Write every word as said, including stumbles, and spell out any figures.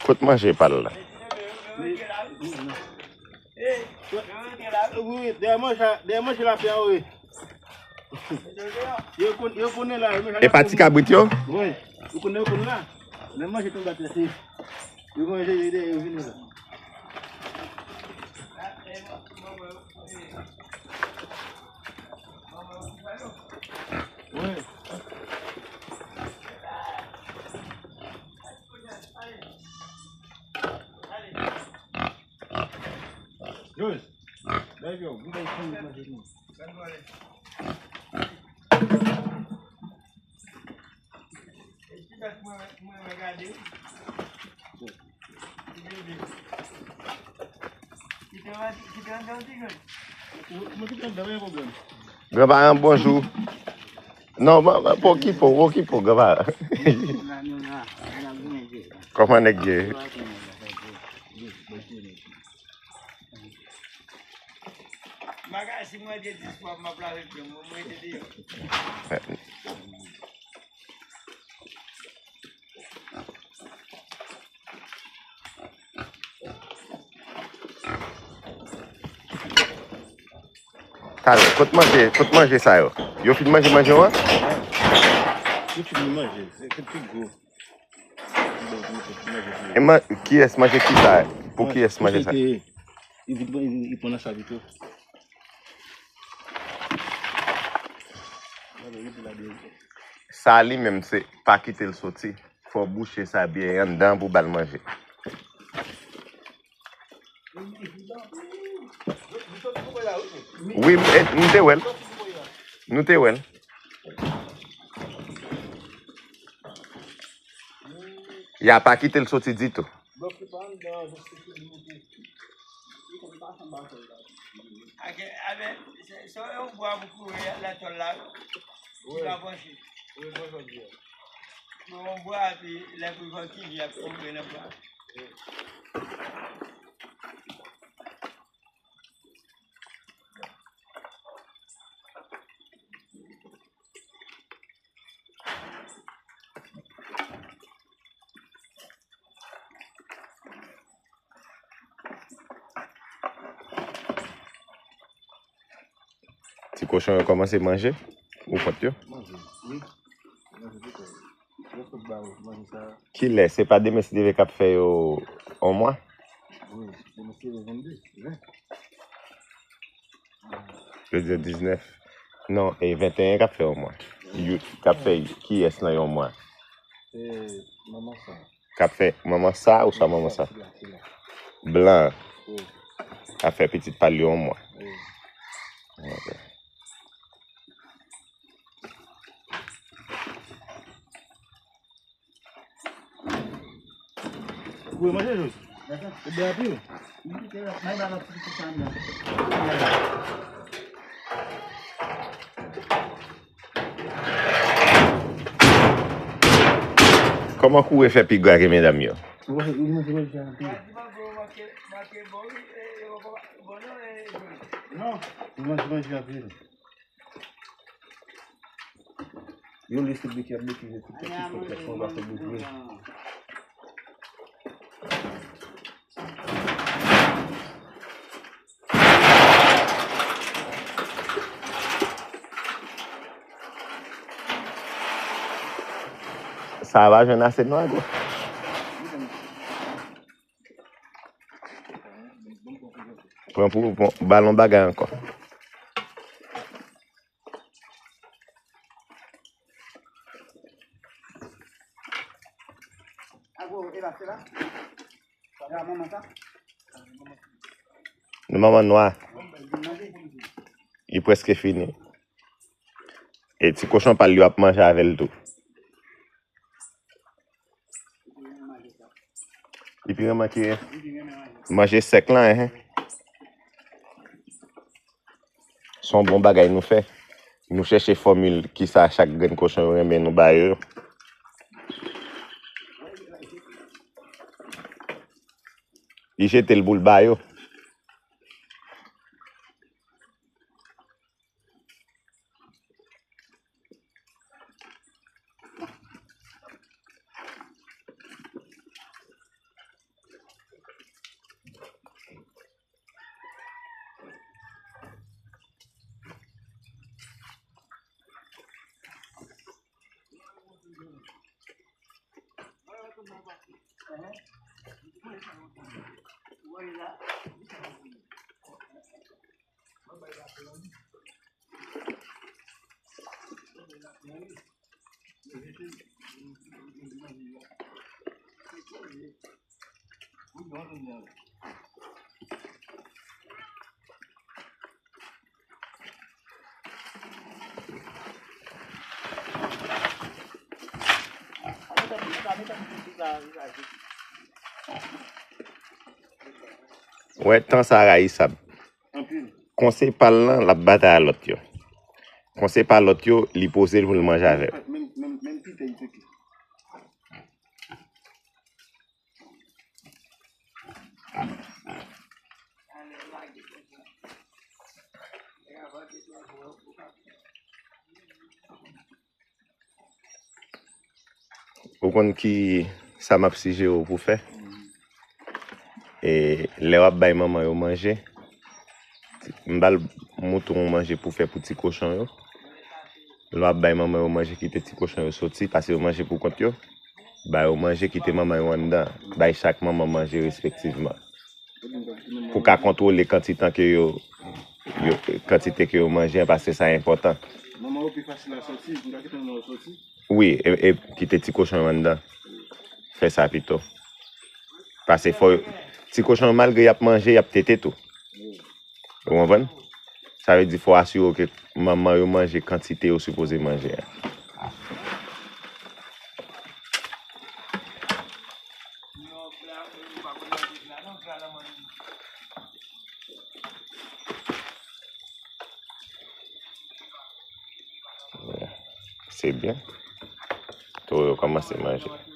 Kot manje pa l la? Wi, wi, dèyè manje, dèyè manje la fè wi. Yo konn, yo konnen la, yo konn. E pa ti kabrit yo? Wi, yo konnen, yo konnen la. Men manje tonbe atè, se yo manje, yo, yo vini la. Wi. Jòj, lève yo, vin bay fanmi manje nou. Granparan, bonjou. Non, bon, bon, pokipo, pokipo, granparan. Kòman nèg ye? Bagay, si mwen te dis fwa, m ap lave pye m, mwen te deyò. Talè, kot manje, kot manje sa yo? Yo fin manje manje yo an? Yo fin manje, se, se pi gwo. E man, kiyès manje ki sa? Pou kiyès manje sa? Li vin pran, li, li pran nan sa pito. Sa li menm se pa kite l soti. Fò w bouche sa byen anndan pou w ba l manje. Wi, m, e, m te wè l. Nou te wè l. Ya pa kite l soti ditou. Blòk ki pa anndan an, jis ki li moute. Li konn pa sanm ba kòl la. Ake, abe, se, se yon bwa pou kouri la tòl la, wi. Wi. Li pa panche. Wi, bon jodi a. Se yon bwa, epi lè pou fò ki li ap tonbe nan bwa. Wi. Ti kochon yo kòmanse manje? Ou kont yo? Manje, wi. Manje tou tèt. Yo fout ba yo manje sa. Kilè? Se pa demen si Dye vle k ap fè yo yon mwa? Wi, demen si Dye vle vennde, ven. Jodi a diznèf. Non, e venteyen k ap fè yon mwa. Yo, k ap fè kiyès nan yon mwa? Se manman sa. K ap fè manman sa oswa manman sa? Sila, sila. Blan. Wi. K ap fè pitit pa l yo yon mwa. Wi. Ok. Ou manje jous? Ou bwè anpil? Kòman koure fè pi gra ke medam yo? Ou manje, ou manje anpil. Non, ou manje, manje anpil. Yon lis tout bèk y ap betize tout tèt tout fòt tèt konba fè bout vre. Sa va jwenn ase nwa gwo. Pran pou, pran, ba l yon bagay ankò. Nan manman nwa. Li prèske fini. E ti kochon pa l yo ap manje avè l tou. Li pi renmen ki manje sèk lan, enhen. Se yon bon bagay nou fè. Nou chèche fòmil kisa chak grenn kochon yo renmen nou ba yo. Li jete l pou l ba yo. Wè, tan sa rayisab. Anpil. Konsèy pa l lan, l ap batay a lòt yo. Konsèy pa lòt yo, li poze l pou l manje avè yo. Menm, menm, menm pite, li pete. Ou konn ki sa m ap sijere w pou fè? E, lè w ap bay manman yo manje, m pral montre w manje pou fè pou ti kochon yo. Lè w ap bay manman yo manje, kite ti kochon yo soti, pase yo manje pou kont yo. Ba yo manje, kite manman yo anndan. Bay chak manman manje respektivman. Pou ka kontwole kantitan ke yo, yo, kantite ke yo manje an, paske sa enpòtan. Manman yo pi fasil a sòti, m ka kite manman yo sòti. Wi, e, e kite ti kochon yo anndan. Fè sa pito. Paske fò yo, ti kochon yo, malgre y ap manje, y ap tete tou. Ou konprann? Sa vle di fò asire w ke manman yo manje kantite yo sipoze manje a. Se byen. Towo yo kòmanse manje.